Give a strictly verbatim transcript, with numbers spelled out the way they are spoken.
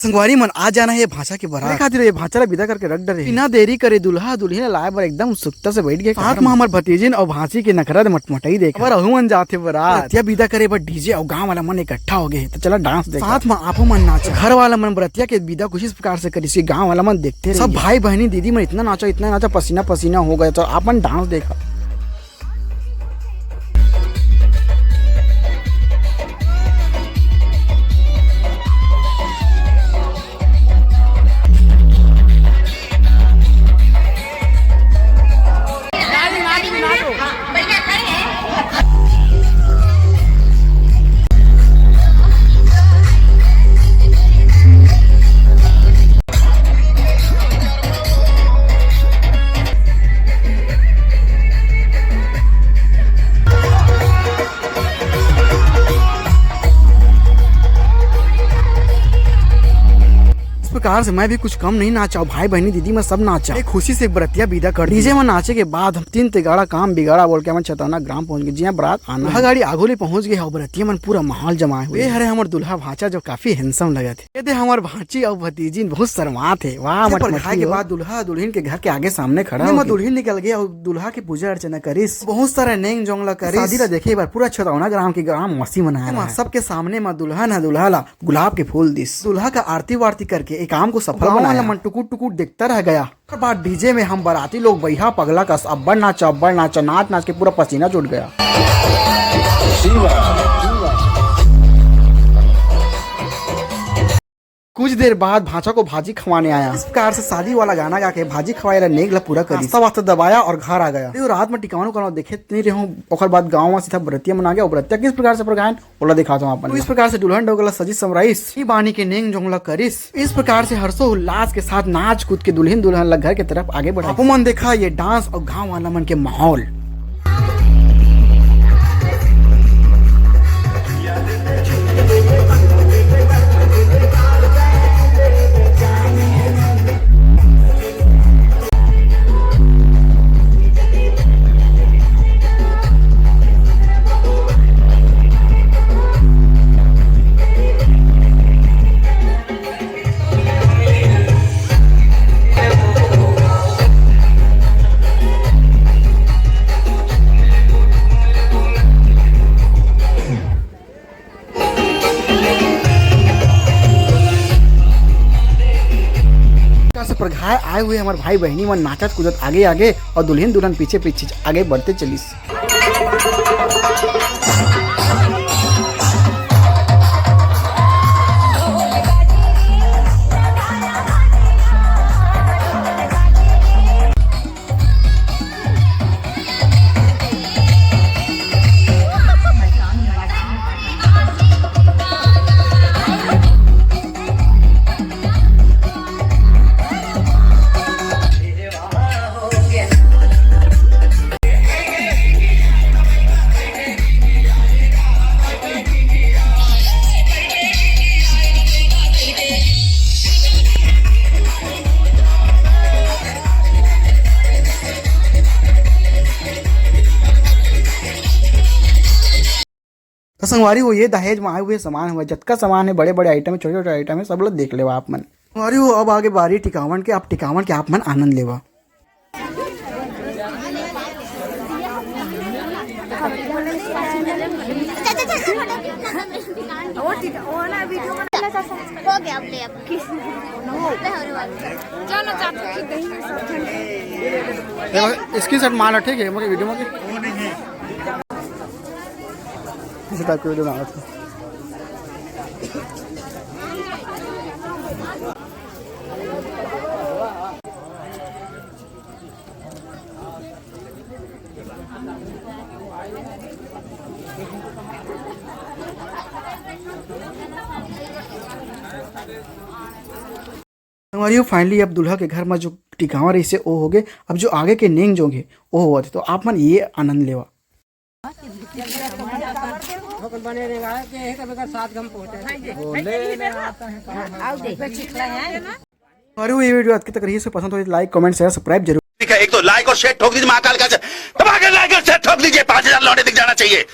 संगवारी मन, आ जाना हे भांचा के बरात। खातिर ये भांचा ला विदा करके रख डरे। बिना देरी करे दूल्हा दुल्हिन ला लाए बर एकदम उत्सुकता से बैठ गए। साथ में हमर भतीजिन अउ भांची के नखरा दे मटमटाई देख। अब रहू मन जाथे बरात। बरतिया विदा करे बर डीजे अउ गांव वाला मन इकट्ठा हो गए, तो चला डांस देख। साथ में आपो मन नाचा। घर वाला मन बरतिया के विदा कुछ इस प्रकार से करिस, गांव वाला मन देखते रहिए। सब भाई बहनी दीदी मन इतना नाचा, इतना नाचा, पसीना पसीना हो गया। तो आप मन डांस देखा। इस प्रकार से मैं भी कुछ कम नहीं नाचा, भाई बहनी दीदी मैं सब नाचा। एक खुशी से बरतिया विदा कर डीजे में नाचे के बाद हम तीन तिगाड़ा काम बिगाड़ा बोल के हमन छतौना ग्राम पहुंच गए, जिहां बरात आना। वह गाड़ी आगू ले पहुंच गए और बरतिया मन पूरा माहौल जमाए हुए। ये हरे हमर दूल्हा भांचा जो काफी हैंडसम लगा थे। ये दे हमर भांची अउ भतीजिन बहुत शर्मात हे। वाह, मत परघाए के बाद दूल्हा दुल्हिन के घर के आगे सामने खड़ा हो दुल्हिन निकल गए अउ दूल्हा के पूजा अर्चना करिस। बहुत सारा नेंग जोंग ला करिस। शादी ला देखे बर पूरा छतौना ग्राम के ग्राम मसी मनाए रहा। सबके सामने म दुल्हन ह दूल्हा ला गुलाब के फूल दिस। दूल्हा का आरती वारती करके एक काम को सफल बनाया। मन टुकुर टुकुर देखता रह गया। ओकर बाद डीजे में हम बराती लोग बइहा पगला कस अब्बड़ नाचा, अब्बड़ नाचा, नाच नाच के पूरा पसीना छूट गया। कुछ देर बाद भांचा को भाजी खवाने आया। इस प्रकार से शादी वाला गाना गा के भाजी खवाए ला नेग ला पूरा करिस। नाश्ता वास्ता दबाया और घर आ गया। रात में टिकावन उकावन देखे नहीं रहे हूँ। ओकर बाद गाँव में सीधा बरतिया मन आ गया। और बरतिया किस प्रकार से परघायन ओला दिखाता हूँ अपन। तो इस प्रकार से दुल्हन डोगला सजी समराइस, ई बानी के नेंग जोंगला करिस। इस प्रकार से हर्षोल्लास के साथ नाच कूद के दुल्हन दुल्हन ला घर के तरफ आगे बढ़ा। आपो मन देखा ये डांस और गांव वाला मन के माहौल। से परघाए आए हुए हमारे भाई बहनी मन नाचत कूदत आगे आगे और दुल्हन दुल्हन पीछे पीछे आगे बढ़ते चलिस। तो संगवारी हो, ये दहेज में आए हुए सामान हुआ, जतका सामान है, बड़े-बड़े आइटम है, छोटे-छोटे आइटम है, सब लोग देख लेवा आप मन। संगवारी हो, अब आगे बारी टिकावन के, आप टिकावन के आप मन आनंद लेवा। हो गया, अब ले, अब। स्क्रीनशॉट मार लो, ठीक है, मगर वीडियो में। इसी टाइप की वीडियो बना रखी। संगवारी हो, finally अब दूल्हा के घर में जो टिकावा रहिसे, ओ हो गए। अब जो आगे के नेंग जोंग हे, ओ होवत हे। तो आप मन ये आनंद लेवा। संगवारी हो, ये वीडियो आज तक रही, पसंद हो like, comment, share, subscribe जरूर। ठीक है, एक तो like और share ठोक दीजिए महाकाल का, दबा के like और share ठोक दीजिए, पाँच हज़ार लौंडे दिख जाना चाहिए।